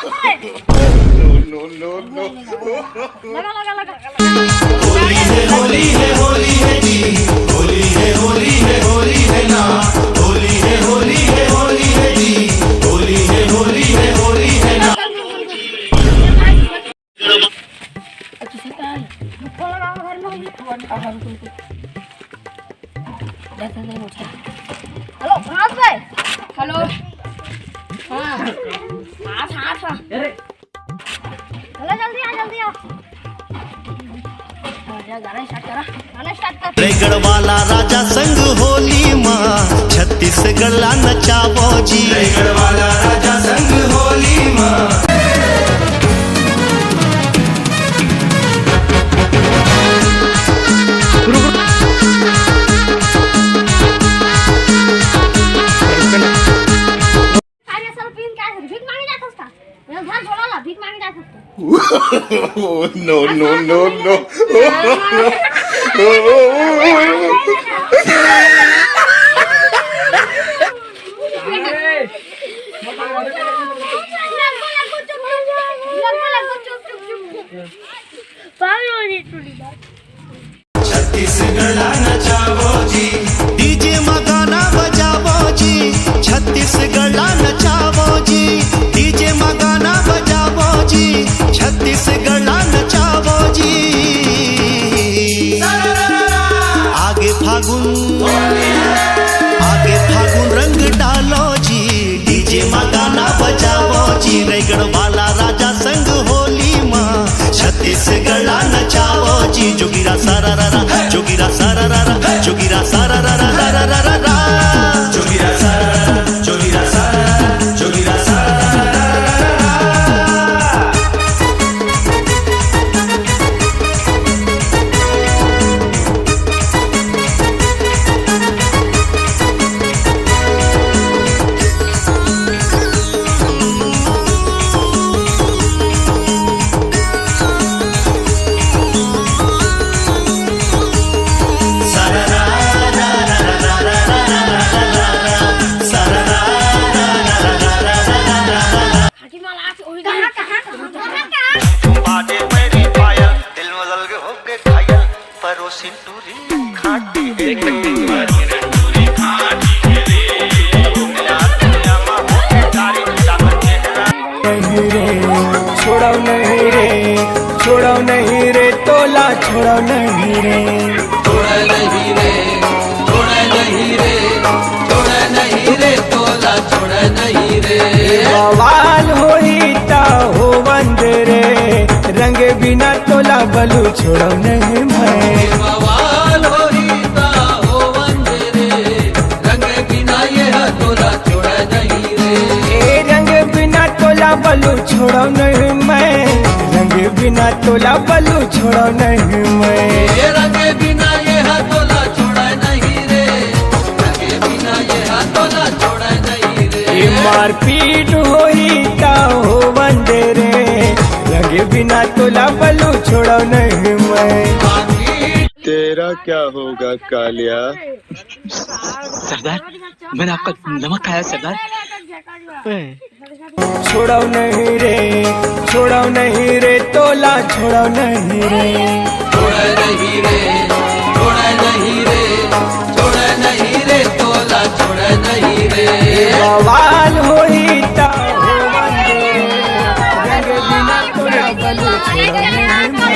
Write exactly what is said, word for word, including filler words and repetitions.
No, no, no, no। लगा, लगा, लगा। होली है, होली है, होली है जी। होली है, होली है, होली है ना। होली है, होली है, होली है जी। होली है, होली है, होली है ना। हेलो, कहाँ पे? हेलो। हाँ। हाँ, हाँ, हाँ। हेलो, जल्दी आ, जल्दी आ। हाँ, जा, गाना स्टार्ट करा। गाना स्टार्ट कर। रायगढ़ वाला राजा संग होली मा, छत्तीसगढ़ ला नचावो जी। रायगढ़ वाला राजा संग होली मा। अरे, सब पीन क्या है? भीख मांगे जाता उसका। ये घर छोड़ा ला, भीख मांगे जाता उसका। No, no, no, no। लगो, लगो, चुप, चुप, चुप। लगो, लगो, चुप, चुप, चुप। पागल हो रही टूली बात। छत्तीसगढ़ ला नचावो जी। डीजे मा गाना बजावो जी। छत्तीसगढ़ ला नचावो जी। डीजे मा गाना बजावो जी। छत्तीसगढ़ ला नचावो जी। आगे फागुन, आगे फागुन रंग डालो जी। डीजे मा गाना बजावो जी। रायगढ़ वाला राजा संग होली मा, छत्तीसगढ़ ला नचावो जी। जोगीरा सारा रा रा, जोगीरा सारा रा रा, जोगीरा सारा रा रा रा रा रा रा। जोगीरा सारा रा रा, जोगीरा सारा रा रा, जोगीरा सारा रा रा रा रा। कहाँ, कहाँ, कहाँ, कहाँ, कहाँ? बाजे मेरी पायल, दिल मजल के हो गए घायल, परोसिन टूरी खाटी है। नहीं रे, छोड़ो नहीं रे, छोड़ो नहीं रे, तोला छोड़ो नहीं रे। छोड़े नहीं रे, छोड़े नहीं रे, छोड़े नहीं रे, तोला छोड़े नहीं रे। बवाल होई ता होवन दे रे, रंग बिना तोला बलू छोड़ो नहीं मैं। बवाल होई ता होवन दे रे, रंग बिना ये तोला छोड़े नहीं रे। ए रंग बिना तोला बलू छोड़ो नहीं मैं, रंग बिना तोला बलू छोड़ो नहीं मैं। ए रंग बिना ये तोला छोड़े नहीं रे, रंग बिना ये तोला छोड़े नहीं रे। ए मारपीट होई ता होवन दे रे, रंग बिना तोला बलू छोड़ो नहीं मैं। तेरा क्या होगा कालिया? सरदार, मैंने आपका नमक खाया सरदार। छोड़ो नहीं रे, छोड़ो नहीं रे, तोला छोड़ो नहीं रे। छोड़े नहीं रे, छोड़े नहीं रे, छोड़े नहीं रे, तोला छोड़े नहीं रे। बवाल होई ता होवन दे, रंग बिना तोला बलू छोड़ो नहीं रे।